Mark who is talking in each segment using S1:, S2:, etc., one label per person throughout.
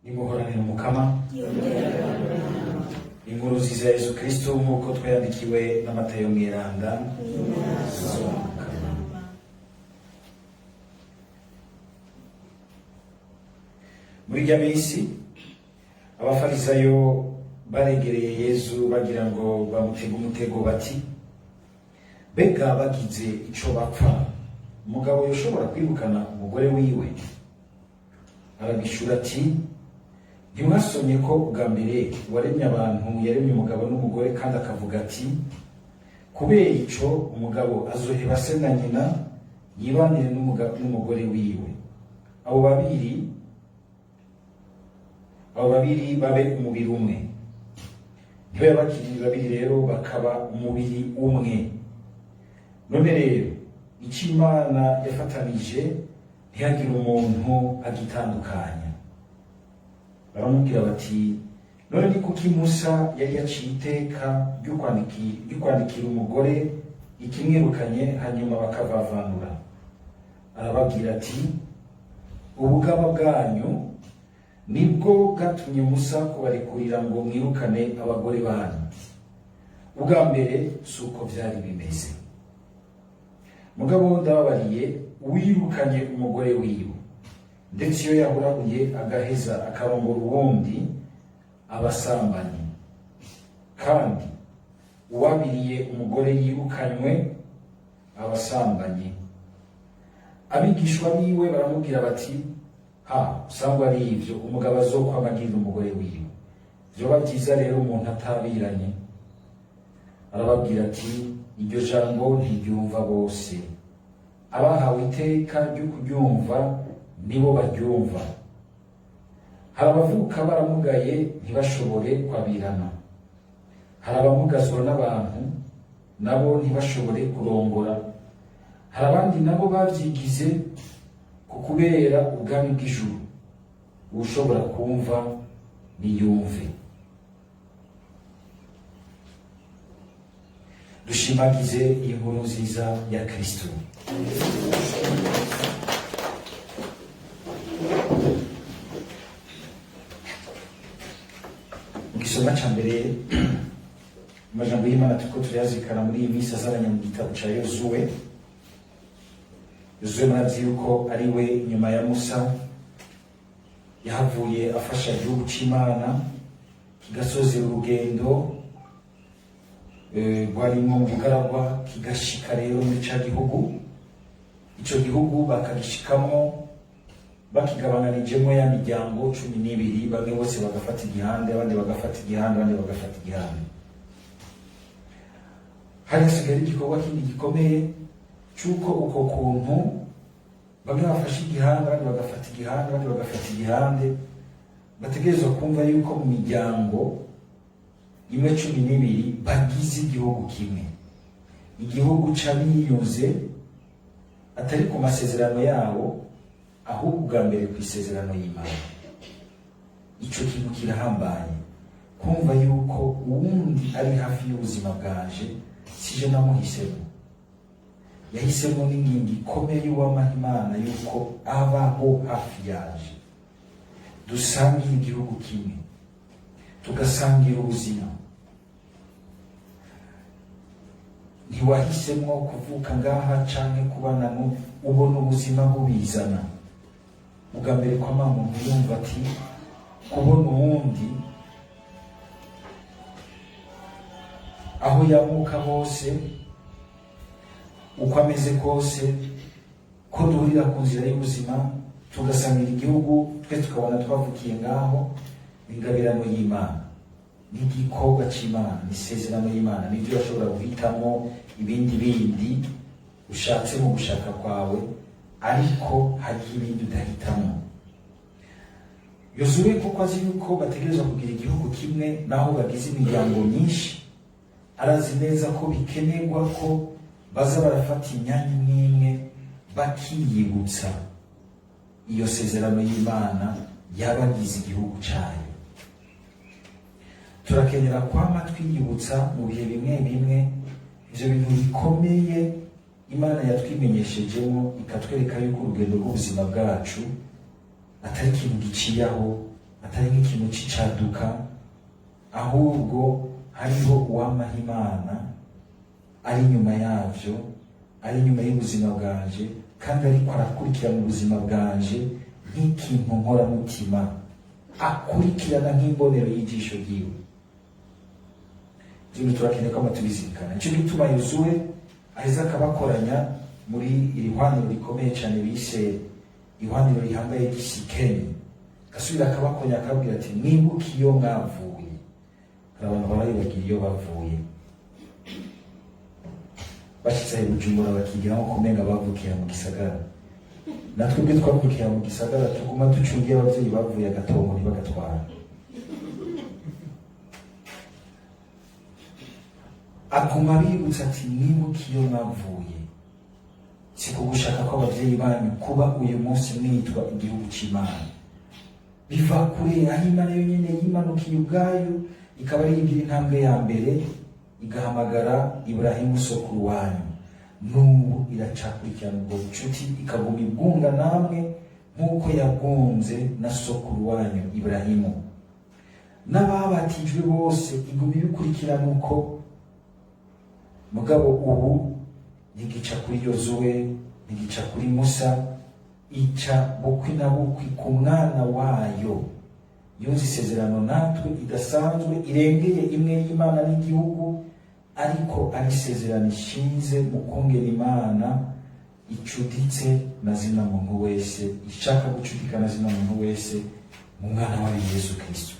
S1: Nimuhoranire Umukama. Inkuru nziza ya Yesu Kristo nk'uko twayandikiwe na Matayo Mweranda. Muri irya minsi abafarisayo baregereye Yezu bagira ngo bamutege umutego, bati: "Mbega bagize ico bapfa, umugabo yoshobora kwirukana umugore wiwe?" Arabishura ati: "Ntimwasomye ko ubwa mbere uwaremye abantu yaremye umugabo n'umugore, kandi akavuga ati: 'Kubera ico umugabo azoheba se na nyina, yibanire n'umugore wiwe, abo babiri babe umubiri umwe'? Ntibabe bakiri babiri rero, bakaba umubiri umwe. None rero icyo Imana yafatanije, ntihagire umuntu agitandukanya." Baramubwira bati: "None ni kuki Musa yari yaciye iteka ryo kwandikira umugore ikimwirukanye, hanyuma bakavavanura?" Arababwira ati: "Ubugaba bwanyu nibwo bwatumye Musa kubarekurira ngo mwirukane abagore banyu. Ubwa mbere si uko byari bimeze. Mugabo ndababariye, uwirukanye umugore wiwe, ndetse iyo yahurahuye agaheza akarongora uwundi, aba asambanye; kandi uwabiriye umugore yirukanywe aba asambanye." Abigishwa biwe baramubwira bati: "Ha usangwa ari ivyo, umugabo azokwama agirira umugore wiwe. Vyoba vyiza rero umuntu atabiranye." Arababwira ati: "Iryo jambo ntiryumva bose, abahawe iteka ryo kuryumva nibo baryumva. Hari abavuka baramugaye ntibashobore kwabirana, hari abamugazwa n'abantu nabo ntibashobore kurongora, hari abandi nabo babyigize ku kubera ubwami bw'ijuru. Ushobora kumva niyumve." Dushimagize iyi nkuru nziza ya Kristo. Mu gisoma ca mbere, amajambo y'Imana turiko turayazirikana muri iyi minsi azaranye mu gitabo ca Yozuwe. Yozuwe murazi yuko ari we nyuma ya Musa yahavuye afasha igihugu c'Imana kigasozera urugendo rwarimwo mu bugaragwa, kigashika rero muri ca gihugu. Ico gihugu bakagishikamo bakigabanganijemo ya miryango 12, bamwe bose bagafata igihande, abandi bagafata igihande, abandi bagafata igihande. Hari hasigaye igikorwa kindi gikomeye c'uko uko kuntu bamwe bafashe igihande, abandi bagafata igihande, abandi bagafata igihande, bategerezwa kumva yuko mu miryango imwe 12 bagize igihugu kimwe, igihugu c'abiyunze, atari ku masezerano yabo, ahubwo bwa mbere ku isezerano y'Imana. Ico kintu kirahambaye, kumva yuko uwundi ari hafi y'ubuzima bwanje sije namuhisemo, yahisemo n'ingingo ikomeye y'uwamaha Imana yuko abaho hafi yanje, dusangira igihugu kimwe, tugasangira ubuzima. Ntiwahisemwo kuvuka ngaha canke kubana, ubona ubuzima bubizana. Ubwa mbere kwa mama umuntu yumva ati kubona uwundi aho yamuka hose, uko ameze kose, ko duhurira ku nzira y'ubuzima, tugasangira igihugu, twe tukabona twavukiye ngaho, ingabirano y'Imana, ni igikorwa c'Imana, ni isezerano y'Imana. Nibyo urashobora guhitamo ibindi bindi ushatse mu gushaka kwawe, ariko hariho ibindi udahitamo. Yozuwe kuko azi yuko bategerezwa kugira igihugu kimwe naho bagize imiryango myinshi, arazi neza ko bikenerwa ko baza barafata imyanya imwe imwe, bakiyibutsa iyo sezerano y'Imana yabagize igihugu cayo. Turakenera kwama twiyibutsa mu bihe bimwe bimwe ivyo bintu bikomeye Imana yatwimenyeshejemo, ikatwereka yuko urugendo rw'ubuzima bwacu atari ikintu giciye aho, Atari nk'ikintu c'icaduka, ahubwo hariho uwamaha Imana ari inyuma yavyo, ari inyuma y'ubuzima bwanje, kandi ariko arakurikirana ubuzima bwanje nk'ikintu nkoramutima, akurikirana nk'imbonero y'ijisho ryiwe. Ibyo turakeneye ko tubizirikana. Nicyo gituma Yozuwe aheza akabakoranya muri iri hwaniro rikomeye cyane bise ihwaniro rihambaye ry'i Sikemi, agasubira akabakoranya, akababwira ati: "Mwibuke iyo mwavuye." Hari abantu barabibagira iyo bavuye, bashyitse aho i Bujumbura bakigira nko kumenga bavukira mu gisagara. Natwe ubwe twavukira mu gisagara, tuguma ducungiye ababyeyi bavuye agatongo ntibagatwara. Aguma bibutsa ati: "Mwibuke iyo mwavuye. Si kugushaka ko ababyeyi banyu kuba uyu munsi mwitwa igihugu cy'Imana. Biva kure, aho Imana yonyine yimanukiye ubwayo, ikaba ari igira intambwe ya mbere, igahamagara Iburahimu sokuru wanyu. N'ubu iracakurikirana ubwo bucuti, ikaguma ibwunga namwe nk'uko yabwunze na sokuru wanyu Iburahimu. N'ababatijwe bose iguma ibikurikirana uko. Mugabo ubu ntigica kuri Yozuwe, ntigica kuri Musa, ica bukwi na bukwi ku mwana wayo. Yunze isezerano natwe idasanzwe, irengeye imwe y'Imana n'igihugu, ariko ari isezerano ishinze mu kungera Imana icuditse na zina muntu wese, ishaka gucudika na zina muntu wese mu mwana wayo Yesu Kristo."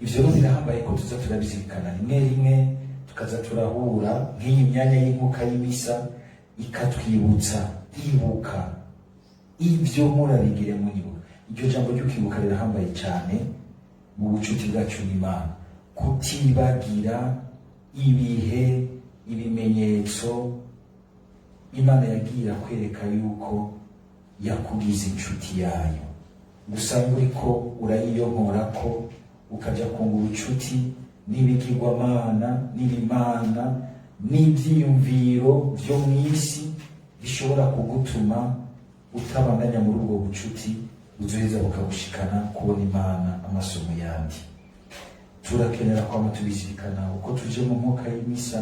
S1: Ivyo rero birahambaye ko tuza turabizirikana rimwe rimwe, tukaza turahura nk'iyi myanya y'inkuka y'imisa, ikatwibutsa: "Ibuka ibyo, murabigire munyibuka." Iryo jambo ryo kwibuka rirahambaye cyane mu bucuti bwacu n'Imana, kutibagira ibihe, ibimenyetso Imana yagiye kwereka yuko yakugize inshuti yayo. Gusa uriko urayiyonkora ko ukajya kunga ubucuti n'ibigirwamana, n'ibimana, n'ibyiyumviro byo mu isi bishobora kugutuma utabandanya muri ubwo bucuti buzoheza bukagushikana kubona Imana amasomo yandi. Turakenera kwama tubizirikana uko tuje mu mwuka y'imisa,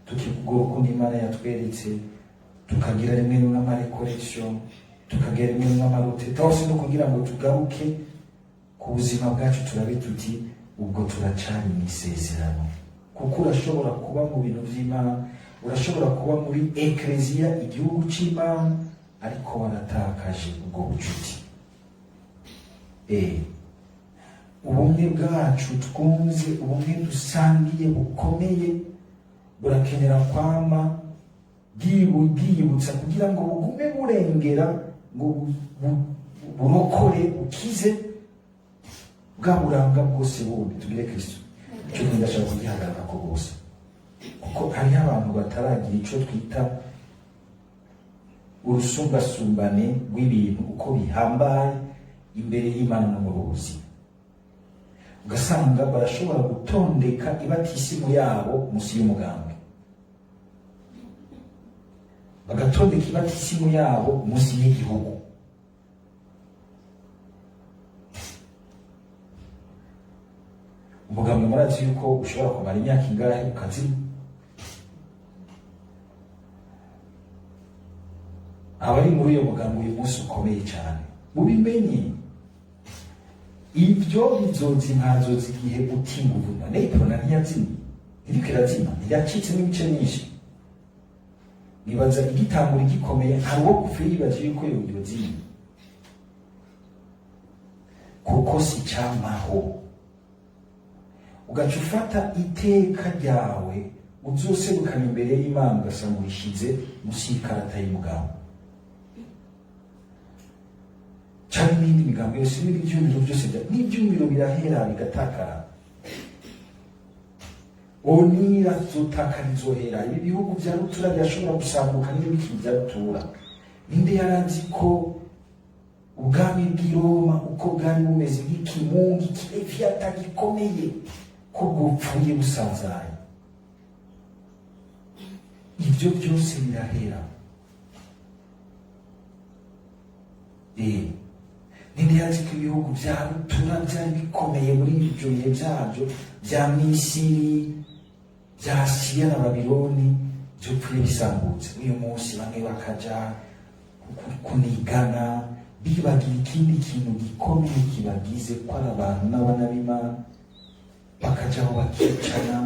S1: tukivuga urukundo Imana yatweretse, tukagira rimwe rimwe ama récollections, tukagira rimwe rimwe ama retraites hose, no kugira ngo tugaruke ku buzima bwacu, turabe tuti: "Ubwo turacari mu isezerano?" Kuko urashobora kuba mu bintu by'Imana, urashobora kuba muri ekleziya, igihugu c'Imana, ariko waratakaje ubwo bucuti. Ubumwe bwacu twunze, ubumwe dusangiye bukomeye, burakenera kwama bwiyibutsa kugira ngo bugume burengera, ngo burokore, bukize bwa buranga bwose bundi. Tugire Kristo. Icyo kintu ndashaka kugihagarara ko rwose, kuko hariho abantu bataragira ico twita urusumbasumbane rw'ibintu uko bihambaye imbere y'Imana no mu buzima, ugasanga barashobora gutondeka ibatisimu yabo munsi y'umugambi, bagatondeka ibatisimu yabo munsi y'igihugu. Umugambi murazi yuko ushobora kumara imyaka ingahe ukazima. Abari muri uyo mugambi uyu munsi ukomeye cyane, mubimenye, ibyo bizozima. Hazoza igihe uta inguvu. None Iprona ntiyazimye? Ntiriko irazima? Ntiyacitsemo ibice myinshi? Nibaza igitangura gikomeye, hari uwo gupfa yibaje yuko yozima, kuko si camaho. Ugaca ufata iteka ryawe uzoserukana imbere y'Imana, ugasanga urishize munsi y'ikarata y'umugambi cyangwa n'indi migambi yose, n'ibindi byumviro byose, n'ibyumviro birahera, bigatakara. Onira zotakara, izohera. Ibi bihugu bya rutura birashobora gusambuka n'ibiki bya rutura. Ninde yarazi ko ubwami bw'i Roma, uko bwari bumeze nk'ikimungi kileviata gikomeye, ko bwopfuye busanzaye? Ibyo byose birahera. Ninde yazi ko ibihugu vya rutura vyari bikomeye muri ivyo bihe vyavyo, vya Misiri, vya Siriya na Babiloni, vyopfuye bisambutse? Uyu munsi bamwe bakaja kunigana, bibagira ikindi kintu gikomeye kibagize, ko ari abantu n'abana b'Imana. Bakajaho bakicana,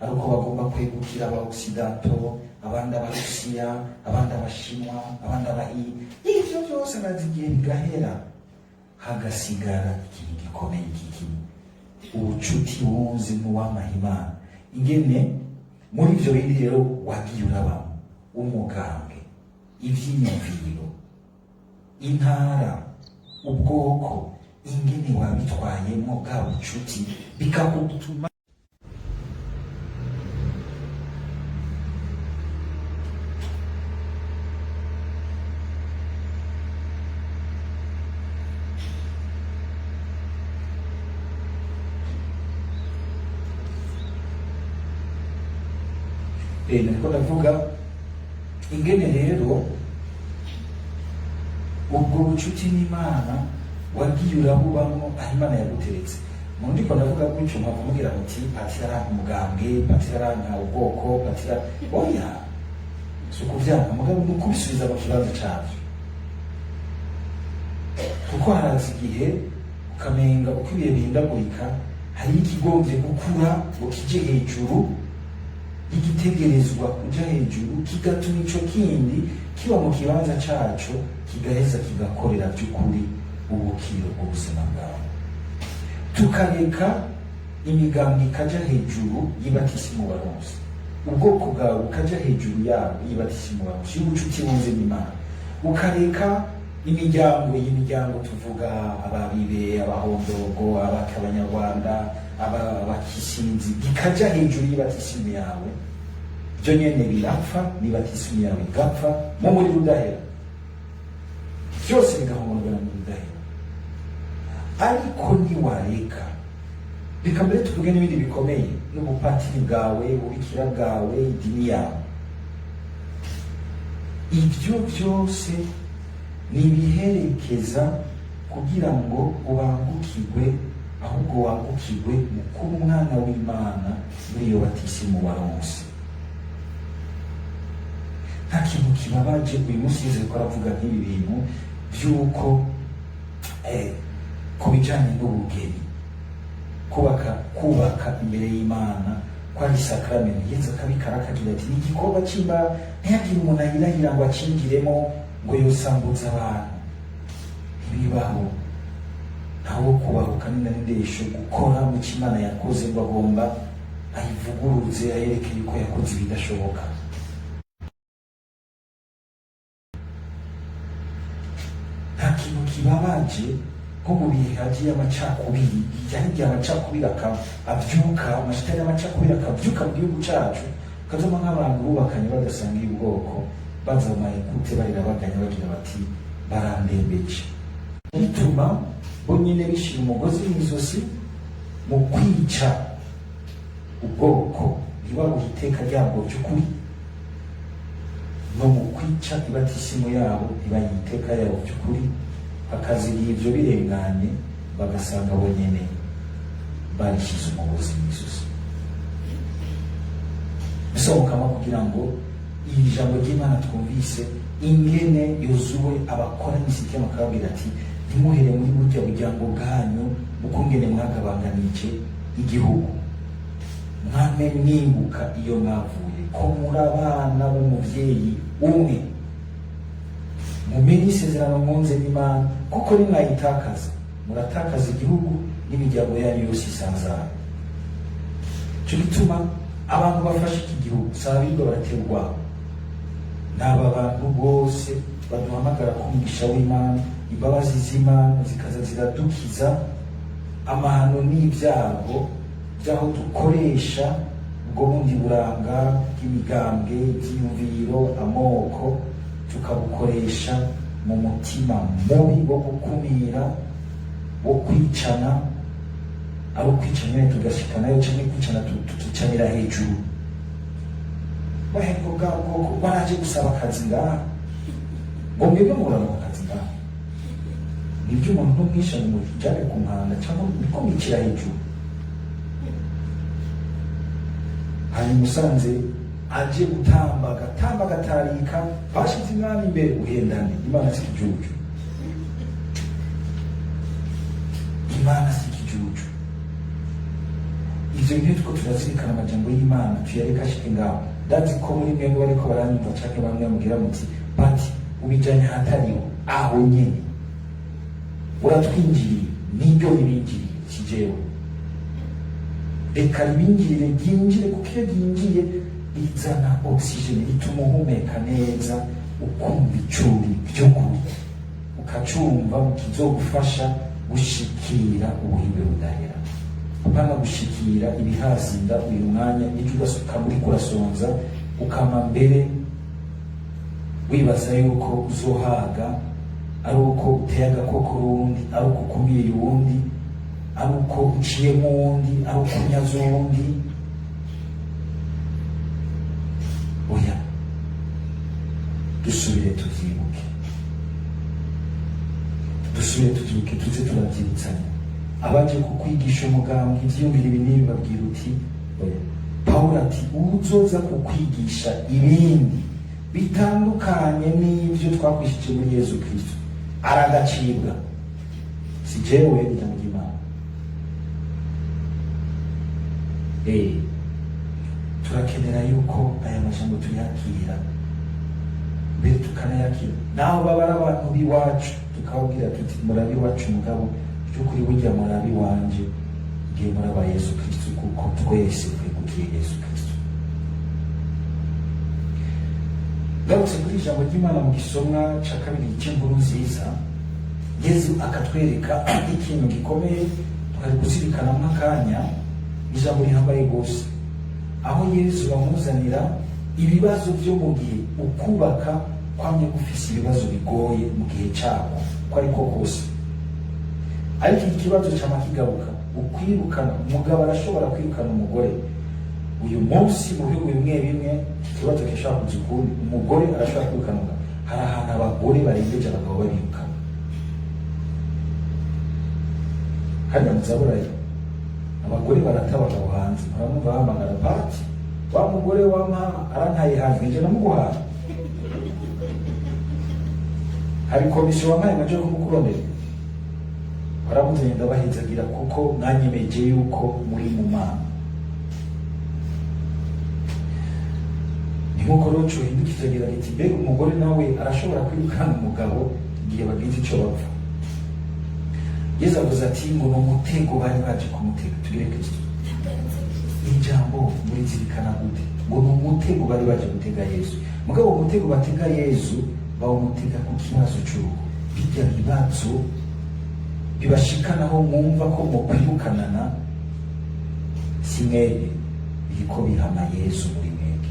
S1: ari uko bagomba kwegukira aba Occidentaux, abandi Abarusiya, abandi Abashinwa, abandi Abahindi. Ivyo vyose maze igihe bigahera, hagasigara ikintu gikomeye kikimwe: ubucuti bunze n'uwamaha Imana. Ingene muri ivyo bindi rero wagiye urabamo umugambwe, ivyiyumviro, intara, ubwoko, ingene wabitwayemo bwa bucuti bikagutuma. Nariko ndavuga ingene rero ubwo bucuti n'Imana wagiye urabubamwo aho Imana yaguteretse. Mu ndiko ndavuga gutyo, mpava muti patiri aranka umugambwe, patiri aranka ubwoko, patiri. Oya, si ukuvyanka, mugabo ni ukubisubiza mu kibanza cavyo, kuko haraza igihe ukamenga uko ibihe bihindagurika, hariho ikigombye gukura ngo kije hejuru igitegerezwa kuja hejuru, kigatuma ico kindi kiba mu kibanza caco, kigaheza kigakorera by'ukuri ubukiro bw'ubuzima bwawe. Tukareka imigambwe ikaja hejuru y'ibatisimu baronse, ubwoko bwawe bukaja hejuru yabo y'ibatisimu baronse, y'ubucuti bunze n'Imana. Ukareka imiryango, iyi miryango tuvuga, ababibe, abahondogo, abanyarwanda, abakisinzi, bikaja hejuru y'ibatisimu yawe, byo nyene birapfa, n'ibatisimu yawe igapfa mu muriro udahera, byose bigahongana mu udahera. Ariko niwareka, reka mbere tuvuge n'ibindi bikomeye, n'ubupatiri bwawe, ububikira bwawe, idini yawe, ibyo byose ni ibiherekeza kugira ngo ubangukirwe, ahubwo wangukirwe mu kuba umwana w'Imana muri iyo batisimu waronse. Nta kintu kibabaje uyu munsi Yezu ariko aravuga nk'ibi bintu by'uko ku bijanye n'ubugeni, kubaka imbere y'Imana ko ari sakramento. Yezu akabikara akagira ati: "Ni igikorwa cy'Imana, ntihagire umuntu ahirahira ngo acingiremo ngo yosambuze abantu." Ntibibaho, ntawo kubahuka n'inda n'indesho gukora mu cyo Imana yakoze ngo agomba ayivuguruze, ayereke yuko yakoze ibidashoboka. Nta kintu kibabaje nko mu bihe hagiye amacakubiri, cyane igihe amacakubiri abyuka, amashitani y'amacakubiri akabyuka mu gihugu cacu, ukazoma nk'abantu bubakanye badasangiye ubwoko baza mu mayekute barira, baganya, bagira bati: "Barandembeje." Bituma bo nyine bishira umugozi mu izosi mu kwica ubwoko, ntibabuhe iteka ryabwo by'ukuri, no mu kwica ibatisimu yabo, ntibayihe iteka yabo by'ukuri. Bakazigira ibyo birenganye, bagasanga bo nyene barishyize umugozi mu izosi. Bisobokamo kugira ngo iri jambo ry'Imana twumvise ingene Yozuwe abakora imisitemu, akababwira ati: "Ntimuhere muri burya buryango bwanyu, mukungene mwagabanganije igihugu, mwame mwibuka iyo mwavuye, ko muri abana b'umuvyeyi umwe, mumenye isezerano mwunze n'Imana, kuko nimwayitakaza muratakaza igihugu n'imiryango yanyu yose isanzara." Ico gituma abantu bafashe iki gihugu si abirirwa baratera urwabo, ni aba bantu bose baduhamagara ko umugisha w'Imana, imbabazi z'Imana zikaza ziradukiza amahano n'ibyago by'aho dukoresha ubwo bundi buranga bw'imigambwe, ibyiyumviro, amoko, tukabukoresha mu mutima mubi wo gukumira, wo kwicana, ari ukwicana nyine tugashikanayo, canke kwicana tukicanira hejuru. Bahembwa bwa bwoko baraje gusaba akazi ngaha, ngo mwebwe muraronka akazi ngaha. Nibyo, umuntu ntumwisha ngo umujane ku mpanda cyangwa niko mwicira hejuru. Hanyuma usanze aje gutamba, agatamba, agatarika, bashize Imana imbere, uhendane. Imana si ikijuju, Imana si ikijuju. Ivyo bintu two turazirikana amajambo y'Imana, tuyareka ashike ngaho. Ndazi ko muri mwebwe bariko baranyumva canke bamwe mugira muti: "Pati, ubijanye ahatariho." Aho nyene uratwinjiriye, niryo ribinjiriye, si jewe. Reka ribinjirire, ryinjire, kuko iyo ryinjiye rizana oxygène, rituma uhumeka neza, ukumva icuri by'ukuri, ukacumva kizogufasha gushikira ubuhimbe budahera, apana gushikira ibihazinda uyu mwanya, ejo ugasuka muri kurasonza, ukama mbere wibaza yuko uzohaga ari uko uteye agakoko uwundi, ari uko ukumiriye uwundi, ari uko uciyemo uwundi, ari uko unyaze uwundi. Oya, dusubire tuvyibuke, dusubire tuvyibuke, tuze turavyibutsanya. Abaje kukwigisha umugambwe, ivyiyumviro ibi n'ibi, babwira uti: "Oya." Pawulo ati: "Uzoza kukwigisha ibindi bitandukanye n'ivyo twakwishije muri Yezu Kristo aragacibwa." Si jewe, ijambo ry'Imana. Turakenera yuko aya majambo tuyakira, mbere tukanayakira naho baba ari abantu b'iwacu, tukababwira tuti: "Murabi iwacu, mugabo by'ukuri burya murabi wanje igihe muraba Yesu Kristo, kuko twese twegukiriye Yesu Kristo." Ngarutse kuri ijambo ry'Imana mu gisomwa ca kabiri cy'inkuru nziza, Yezu akatwereka ikintu gikomeye twari kuzirikana nk'akanya, ijambo rihambaye rwose, aho Yezu bamuzanira ibibazo byo mu gihe ukubaka kwamye gufise ibibazo bigoye mu gihe cyako ko ariko kose. Ariko iki kibazo cama kigaruka: ukwirukana. Umugabo arashobora kwirukana umugore. Uyu munsi mu bihugu bimwe bimwe iki kibazo gishobora kuza ukundi: umugore arashobora kwirukana umugabo. Hari ahantu abagore barembeje abagabo babirukana, hariya mu Zaburayi abagore barata abagabo hanze. Muramwumva bahamagara: "Pati, wa mugore wampa arantaye hanze, nje namuguhaye. Hari komisiyo wampaye ngo kumukurondera." Waramuze, ndabahezagira kuko mwanyemeje yuko muri mu Mana. Ni nk'uko rero cohindukizagira riti: mbega umugore nawe arashobora kwirukana umugabo igihe bagize ico bapfa? Yezu avuze ati ngo ni umutego bari baje kumutega. Tugire Kristo. Ijambo murizirikana gute? Ngo ni umutego bari baje gutega Yezu. Mugabo umutego batega Yezu bawumutega ku kibazo c'urugo. Bijya bibazo bibashikanaho mwumva ko mukwirukanana, si mwebwe biriko bihama Yezu muri mwebwe.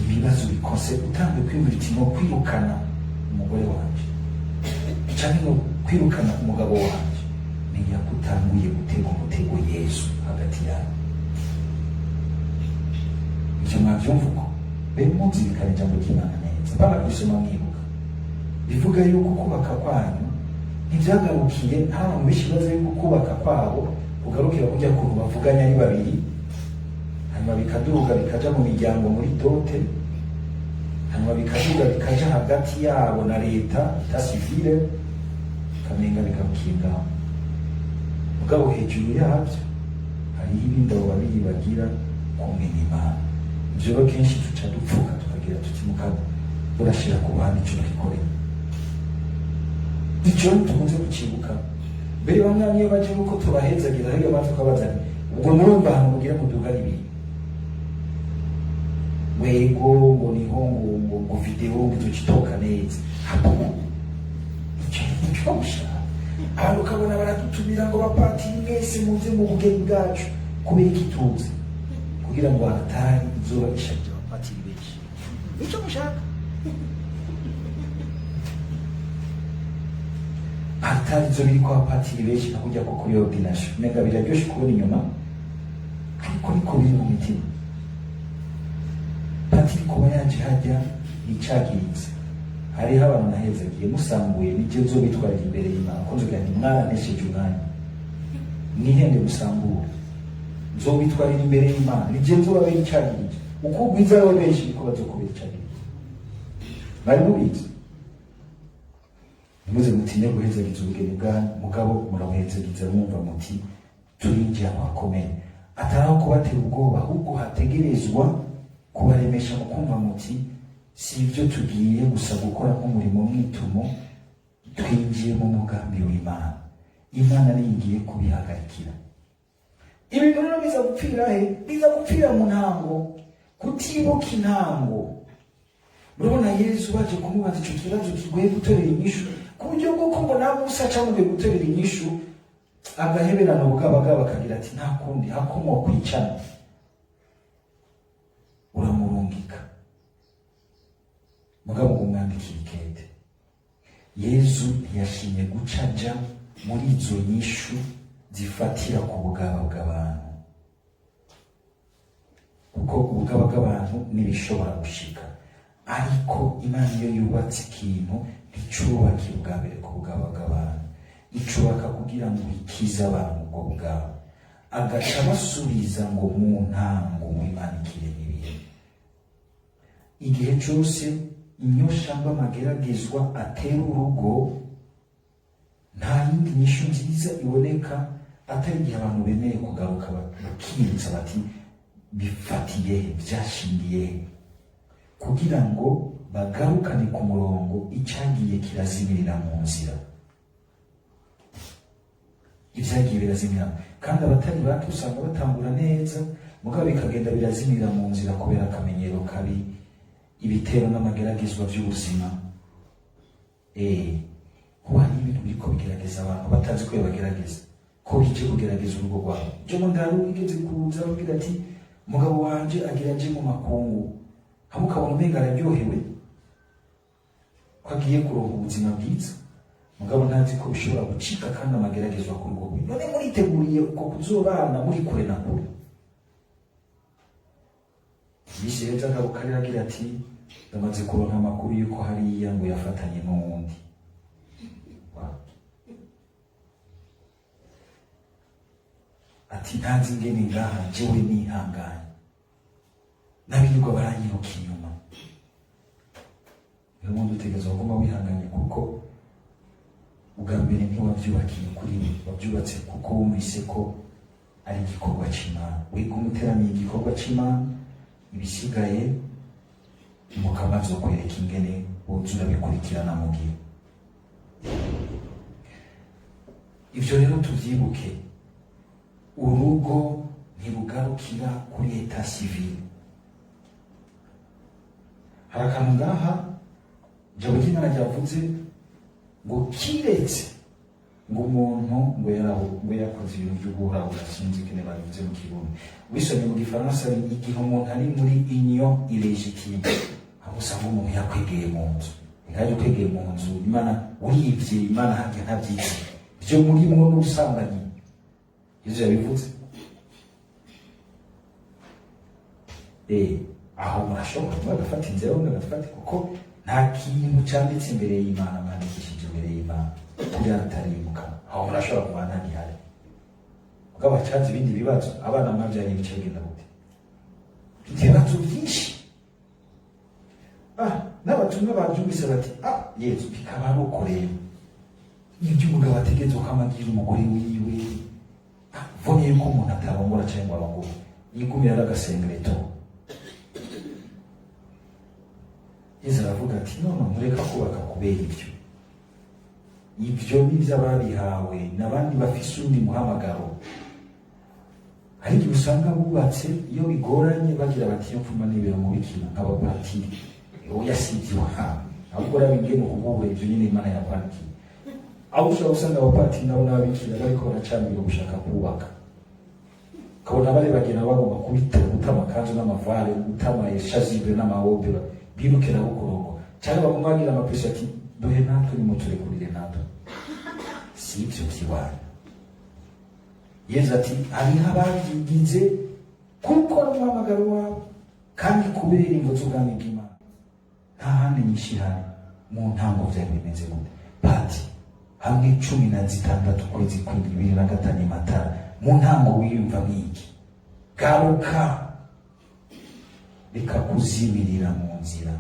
S1: Ibibazo bikose utangiye kwiyumvira uti: "No kwirukana umugore wanje canke no kwirukana umugabo wanje," menya ko utanguye gutega umutego Yezu hagati yanyu. Ivyo mwavyumva uko? Be muzirikana ijambo ry'Imana neza, bana kurisoma mwibuka. Bivuga yuko kubaka kwanyu ntivyagarukiye. Hari abantu benshi bazi yuko kubaka kwabo kugarukira kurya kuntu bavuganya ari babiri, hanyuma bikaduga bikaja mu miryango muri dote, hanyuma bikaduga bikaja hagati yabo na leta, état civil, kamenga bigarukiye ngaho. Mugabo hejuru yabyo hariho ibindi abo babiri bagira kumwe n'Imana. Ivyo rero kenshi tuca dupfuka, tukagira tuti: "Mugabo urashira ku ruhande ico twikoreye." Ico tukunze kucibuka mbere. Bamwe niyo baje uko tubahezagira, hariyo bantu tukabazana ubwo murumva ahantu mugira mudugana ibintu wego, ngo niho ngo video ngo izoca neza. Hapo ico nico gushaka. Abantu ukabona baradutumira ngo: "Bapatiri mwese muze mu bugeni bwacu." Kubera iki tuzi? Kugira ngo altari izoba isharije abapatiri benshi, nico mushaka. Altari izo biriko abapatiri benshi, nka kurya ko kuri ordination, umenga biraryoshe kubona inyuma, ariko niko biri mu mitima. Patiri kuba yaje hajya yicagiritse, Hariho abantu nahezagiye musambuye, nije nzobitwarira imbere y'Imana, ko nzogira nti: "Mwarantesheje umwanya, mwihende musambure." Nzobitwarira imbere y'Imana, nije nzobabera icagirije. Uko ugwiza ariwe benshi, niko bazokubera icagirije. Mwari mubizi? Ntimuze mutinye guhezagiza ubugeni bwanyu, mugabo murabuhezagiza mwumva muti turinjiye ahantu hakomeye, atari aho kubatera ubwoba, ahubwo hategerezwa kubaremesha mu kumva muti si ibyo tugiye gusa gukora nk'umurimo mwitumo, twinjiye mu mugambi w'Imana. Imana niyo igiye kubihagarikira. Ibintu rero biza gupfira he? Biza gupfira mu ntango, kutibuka intango. Murabona Yesu baje kumubaza ico kibazo kigoye gutorera inyishu, ku buryo bw'uko ngo na Musa camugoye gutorera inyishu, agaheberano bw'abagabo, akagira ati: "Nta kundi hakomwa kwicana, uramurungika, mugabo ngo umwandikire ikete." Yezu ntiyashimye guca aja muri izo nyishu zifatira ku bugaba bw'abantu, kuko ubugaba bw'abantu ntibishobora gushika. Ariko Imana iyo yubatse ikintu, nticubakira ubwa mbere ku bugaba bw'abantu, icubaka kugira ngo ikize abantu ubwo bwabo. Agaca basubiza ngo mu ntango ngo Imana ikirema ibintu. Igihe cyose inyoshamba amageragezwa atera urugo, nta yindi nyishu nziza iboneka atari igihe abantu bemeye kugaruka, bakibutsa bati bifatiye he, byashingiye he, kugira ngo bagarukane ku murongo icyagiye kirazimirira mu nzira, ibyagiye birazimira. Kandi abatari bato usanga batangura neza, mugabo bikagenda birazimira mu nzira kubera akamenyero kabi, ibitero n'amageragezwa by'ubuzima. Kuba hari ibintu biriko bigerageza abantu batazi ko bibagerageza, ko bije kugerageza urugo rwabo. Jo mu ndaro wigeze kuza ababwira ati: "Umugabo wanje agira aje mu makungu," hamwe ukabona umenga araryohewe ko agiye kuronka ubuzima bwiza, mugabo ntazi ko bishobora gucika kandi amageragezwa ku rugo rwe. None muriteguriye uko kuzobana muri kure na kure? Bisi rero agaruka rero agira ati: "Ndamaze kuronka amakuru yuko hariya ngo yafatanye n'uwundi." Wow. Ati: "Ntazi ingene ngaha jewe nihanganye, n'abirirwa baranyiruka inyuma." Rero ubundi utegerezwa kuguma wihanganye, kuko ubwa mbere ntiwabyubakiye kuri we, wabyubatse kuko wumvise ko ari igikorwa c'Imana. Wiguma uteramiye igikorwa c'Imana, ibisigaye Mukama azokwereka ingene woza urabikurikirana. Mu gihe ivyo rero tuvyibuke, urugo ntirugarukira kuri état civil. Hari akantu ngaha ijambo ry'Imana ryavuze ngo kiretse ngo umuntu ngo yaraho ngo yakoze ibintu by'uguhurahura, sinzi ingene babivuze mu Kirundi, wisomye mu Gifaransa ni igihe umuntu ari muri union illégitime, aho usanga umuntu yakwegeye mu nzu. Nkaje ukwegeye mu nzu, Imana urivye, Imana harya ntabyize byo murimwo n'ubusambanyi. Yezu yabivuze. Aho murashobora kuba agafata inzira, ubundi agafata, kuko nta kintu cyanditse imbere y'Imana, mwandikishije imbere y'Imana kuri altari y'Umukama. Aho murashobora kuba nta gihari, mugabo hacaza ibindi bibazo. Abana mwabyaranye bice bigenda gute? Ibibazo byinshi. N'abatumwa babyumvise bati: "Ah, Yezu, bikaba ari uko rero, ibyo umugabo ategerezwa kwamagira umugore wiwe, vomye yuko umuntu atarongora cyangwa ngo arongore, yigumira ari agasengereto." Yezu aravuga ati: "None ntureka kubaka kubera ibyo. Ibyo ni iby'ababihawe n'abandi bafise undi muhamagaro." Hari igihe usanga bubatse, iyo bigoranye bagira bati: "Iyo mfuma nibera umubikira, nk'abapatiri." Oya, si ibyo, ahubwo urabigene ukubura ibyo nyine Imana yakwandikiye. Aho ushobora gusanga abapatiri nabo n'ababikira bariko baracambira gushaka kubaka, ukabona bari bagenda bagomba kubita, guta amakanzu n'amavare, guta amashazibe n'amawobe, biruke nabo kurongo, cyangwa baguma bagira amapesi ati: "Duhe natwe, nimuturekurire natwe." Si ibyo by'iwanyu. Yezu ati: "Hariho ababyigize kuko ari umuhamagaro wabo kandi kubera imvo z'ubwami bw'Imana." Nta handi nyinshi ihari. Mu ntango vyari bimeze gute, pati? Hamwe 16 ukwezi kw'indwi 2005 i Matara, mu ntango wiyumva nk'iki? Garuka, reka kuzimirira mu nzira.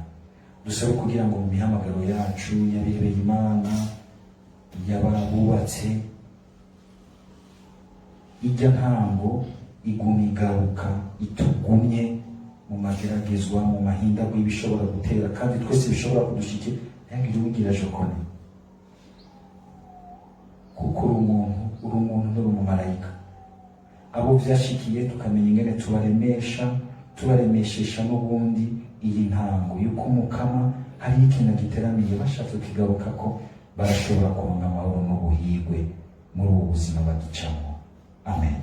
S1: Dusabe kugira ngo mu mihamagaro yacu y'abihebeye Imana, y'ababubatse, ijya ntango iguma igaruka, itugumye mu mageragezwa, mu mahindagwe y'ibishobora gutera, kandi twese bishobora kudushikira. Ntihagire uwigira jokone, kuko uri umuntu, uri umuntu, nturi umumarayika. Abo vyashikiye tukamenya ingene tubaremesha, tubaremeshesha n'ubundi iyi ntango yuko Umukama hariho ikintu giteramiye, bashatse kukigaruka ko barashobora kuronka amahoro n'ubuhigwe muri ubu buzima bagicamo. Amen.